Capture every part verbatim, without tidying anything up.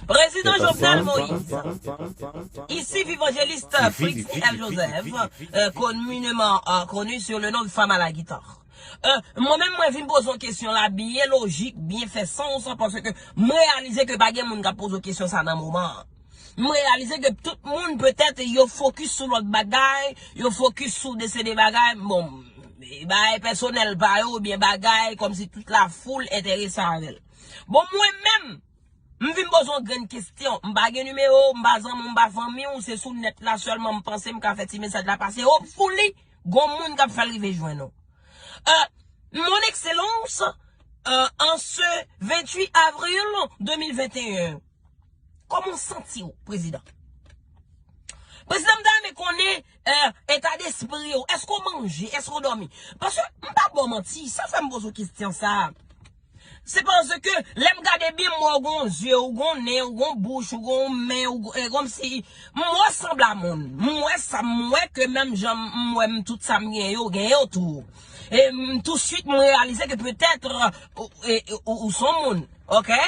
Président Jovenel Moïse, ici Vivangeliste Fritz L. Joseph, euh, communément euh, connu sur le nom de Femme à la guitare. Euh, mwen menm, mwen vin poze yon kesyon la byen lojik, byen fè sans, paske m reyalize ke pa gen moun k ap poze kesyon sa nan moman an. M reyalize ke tout moun, petèt, yo fokis sou lòt bagay, yo fokis sou de se de bagay, bon, bagay pèsonèl pa yo, oubyen bagay kòmsi tout la foul enterese avè l. Bon, mwen menm, m vin poze yon grenn kesyon. M pa gen nimewo w, m pa zanmi w, m pa fanmi w, se sou nèt la sèlman m panse m ka fè ti mesaj la pase. Hopefully, gon moun k ap fè l rive jwenn ou. Euh, Mon Excellence, euh, en ce vingt-huit avril deux mille vingt et un, kòman w santi w, prezidan? Prezidan, m ta renmen konnen, euh, eta despri w. Èske w manje? Èske w dòmi? Paske, m p ap ba w manti, sa fè m poze w kesyon sa a. Se paske lè m gade byen, m wè w gon zye, w gon nen, w gon bouch, w gon men, w gon, e kòmsi m wè w sanble a moun. M wè sa, m wè ke menm jan m wè m tout sa m gen yo, gen yo tou. E m, touswit, m reyalize ke petèt, ou, e, ou, ou s on moun, oke?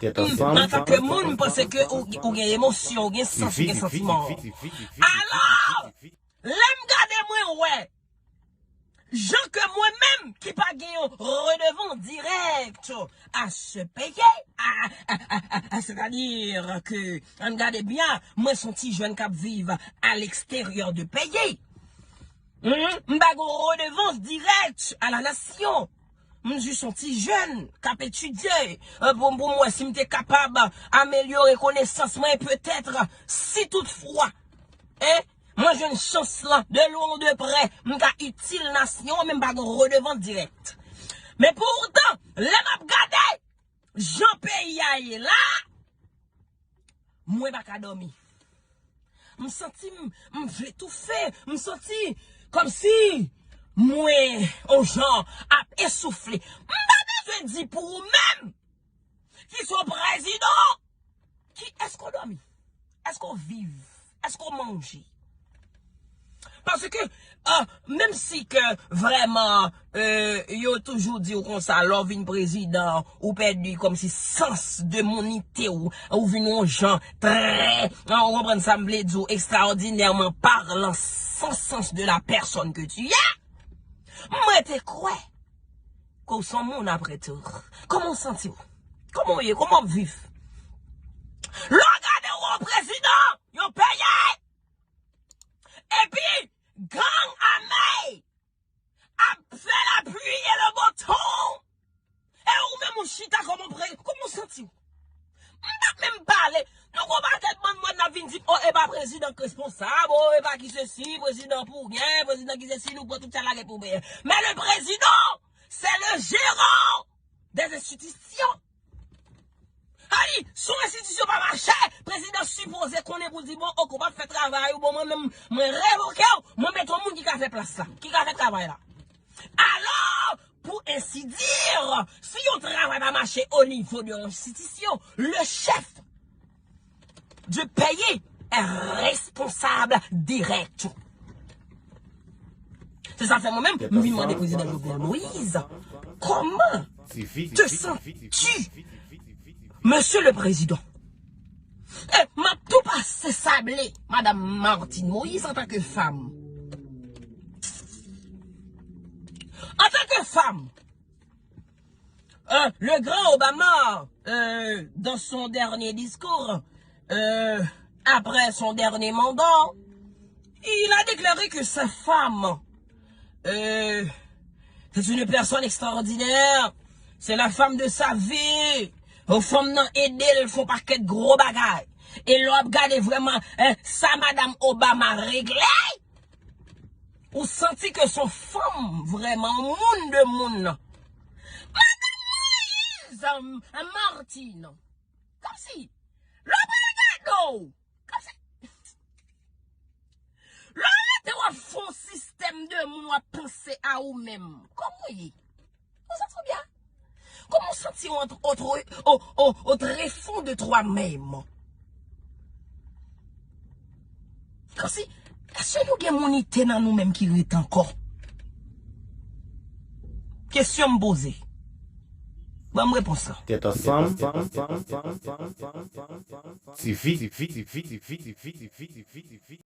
Tèt ansanm. Antanke moun, m panse ke ou, ou gen emosyon, ou gen sans, ou gen santiman. Alò, lè m gade, mwen wè jan ke mwen menm ki pa gen yon redevan dirèk a se peye, a, a, a, a, a, sètadi ke, ann gade byen, mwen se yon ti jèn k ap viv a leksteryè de peyi. Hmm? M pa gen yon redevans dirèk a la nasyon. M jis yon ti jèn k ap etidye, euh, pou, pou m wè si m te kapab amelyore konesans mwen, petèt, si toutfwa, en, mwen jwenn chans lan, de lwen ou de prè, m ka itil nasyon an, men m pa gen redevans dirèk. Men poutan, lè m ap gade jan peyi a ye la, mwen pa ka dòmi. M santi m, m vle toufe, m santi kòmsi mwen, on jan, ap esoufle. M pa bezwen di pou ou menm, ki se yon prezidan, ki, èske w dòmi? Èske w viv? Èske w manje? Paske, euh, menm si ke vrèman, euh, yo toujou di w konsa, lè w vin prezidan, ou pèdi kòmsi sans de mounite w, ou vin yon jan trè, ou konprann sa m vle di w, ekstraòdinèman palan, sans sens de la personne que tu es. Mwen te kwè ke w se yon moun apre tou. Kòman w santi w? Kòman w ye? Kòman w ap viv? Lè w gade w yon prezidan, yon peyi, epi gang ame ap fè lapli e le bon tan, e ou menm ou chita kòman pre-, kòman w santi w? M p ap menm pale. Nou gon pakèt bann mòn n ap vin di, o, e pa prezidan k responsab, o, e pa ki sesi, prezidan pou gen, prezidan ki sesi, nou pran tout sa lage pou byen. Men le président, c'est le gérant des institutions. Ali, si yon enstitisyon pa mache, prezidan sipoze konnen pou di, bon, ok, ou p ap fè travay ou, bon, mwen menm, mwen revoke w, mwen mete yon moun ki ka fè plas la, ki ka fè travay la. Alò, pour ainsi dire, si yon travay pa mache au niveau de l'institution, le chef du pays est responsable direct. Se sa fè mwen menm, m vin mande prezidan Jovenel Moïse, comment te sens-tu, monsieur le président? E m ap tou pase sable, madam Martine Moïse, antanke fanm. Antanke fanm, euh, le grand Obama, euh, dans son dernier discours, euh, après son dernier mandat, il a déclaré que sa femme, euh, c'est une personne extraordinaire. C'est la femme de sa vie. Yon fanm nan ede l fè yon pakèt gwo bagay. E lè w ap gade vrèman, eh, sa madam Obama regle, ou santi ke se yon fanm vrèman, yon moun de moun. Madam Moïse, um, Martine. Kòmsi, lè w pral gade w, kòmsi, lè w rete w ap fè yon sistèm de moun w ap panse a ou menm. Kòman w ye? Ou santi w byen? Kòman w santi w ant, ant, o, o, o trefon de twa menm? Kòmsi, èske nou gen mounite nan nou menm ki ret ankò? Kesyon m poze. Ban m repons lan. Tèt ansanm. Ti vi.